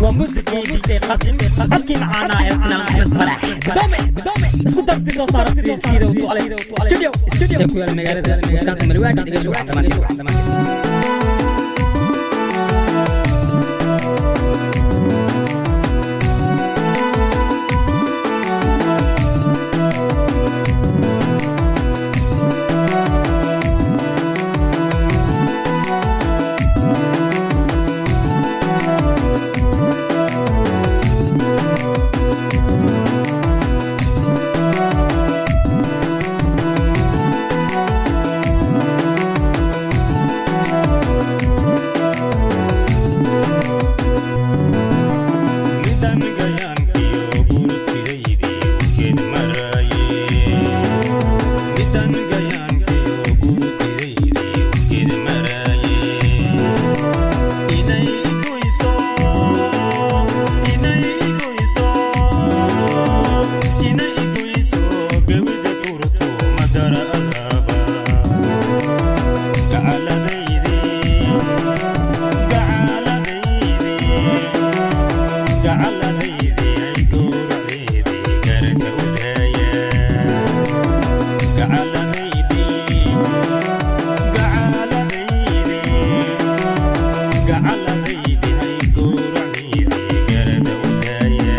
Waa muusikii DJ Qasim, codkii macaanaa ee Fanaan Maxamed Farax Gudome. Isku darti soo saartay sida uu ale studio ee ku yaala magaalada Wisconsin Milwaukee. Dhigasho waxaa dhammaantiin. Midan gayaankiyo gurtidaydi geed maraaye, midan gayaankiyo gurtidaydi geed maraaye, inay goyso, inay goyso, inay goyso, gawiga turto madara alaaba gacaladaydi, gacaladaydi, gacaladaydi ay gowracdeedi garka u daaya, gacaladaydi, gacaladaydi, gacaladaydi ay gowracdeedi garka u daaya.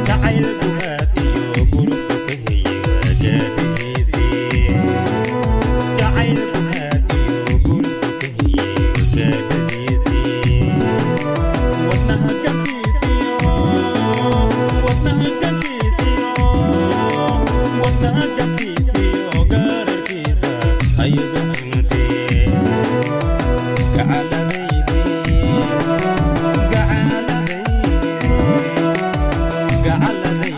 Jacaylku aad iyo gursu ka heye wajaadihiisii, jacaylku aad iyo gursu ka heye wajaadihiisii, wadnaha gantiisiyo, wadnaha gantiisiyo, wadnaha gantiisiyo, gaararkiisa ayaga cuntee, gacaladaydi, gacaladaydi, gacaladaydi.